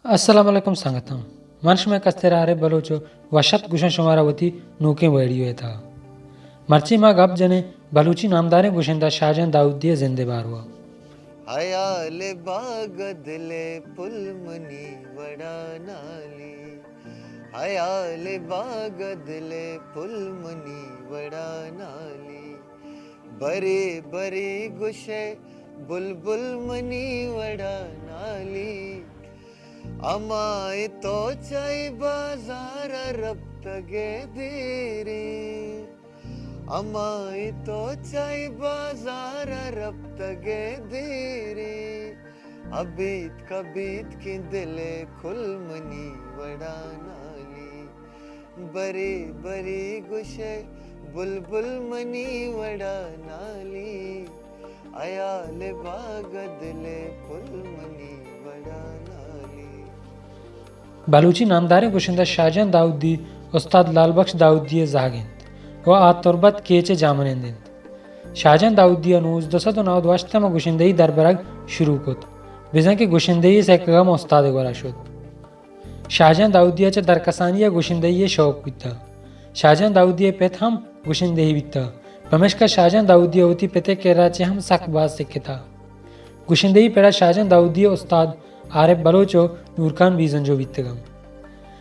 السلام علیکم سنگتاں، من شمئے کستر عارف بلوچ ءُ وش اتک گوشاں شمارا وتی نوکیں ویڈیو ءِ تہا۔ مرچی ما گپ جنیں بلوچی نامداریں گشندہ شاہجان داؤدی ءِ زند ءِ باروا۔ ہیال باگ دل پل منی وڑا نالی، ہیال باگ دل پل منی وڑا نالی، برے برے گشے بلبل منی وڑا نالی۔ ہمائے تو چائے بازار رپتگے دیرے، ہمائے تو چائے بازار رپتگے دیرے، ابیت کبیت کے دل کل منی وڑا نالی۔ برے برے گشے بلبل منی وڑا نالی، ہیال باگ دل پل منی وڑا نالی۔ بلوچی نامداریں گشندہ شاہجان داؤدی استاد لال بخش داؤدی ءِ زہگ انت ءُ آ تربت کیچ ءِ جاہمنند انت۔ شاہجان داؤدی ءَ نوزدہ سد ءُ نود ءُ ہشت ءَ گشندہی دربرگ شروع کت، بزاں کہ گشندہی ءِ سکگ ہم استاد ءِ گورا شت۔ شاہجان داؤدی ءَ چہ درکسانی ءَ گشندہی ءِ شوق بیتہ۔ شاہجان داؤدی ءِ پت ہم گشندہے بیتہ، پمیشکا شاہجان داؤدی ءَ وتی پت ءِ کرا چہ ہم سک باز سکتہ۔ گشندہی پڑا شاہجان داؤدی ءِ استاد عارف بلوچ ءُ نورخان بیزنجو بیتگ انت۔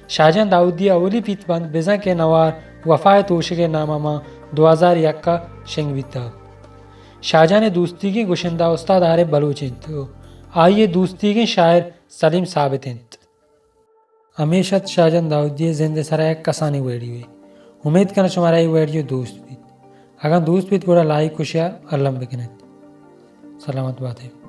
شاہجان داؤدی ءِ اولی پیت بند بزاں کہ نوار وفا ءِ توشگ ءِ نام ءَ ماں دو ہزار یک ءَ شنگ بیتہ۔ شاہجان ءِ دوستیگیں گشندہ استاد عارف بلوچ انت ءُ آئی ءِ دوستیگیں شاعر سلیم ثابت انت۔ ہمیش ات شاہجان داؤدی ءِ زند ءِ سرا یک کسانیں ویڈیوے۔ امیت کناں شمارا اے ویڈیو دوست بیت۔ اگاں دوست بیت گڑا لائک ءُ شیئر الم بکن ات۔ سلامت بات ات۔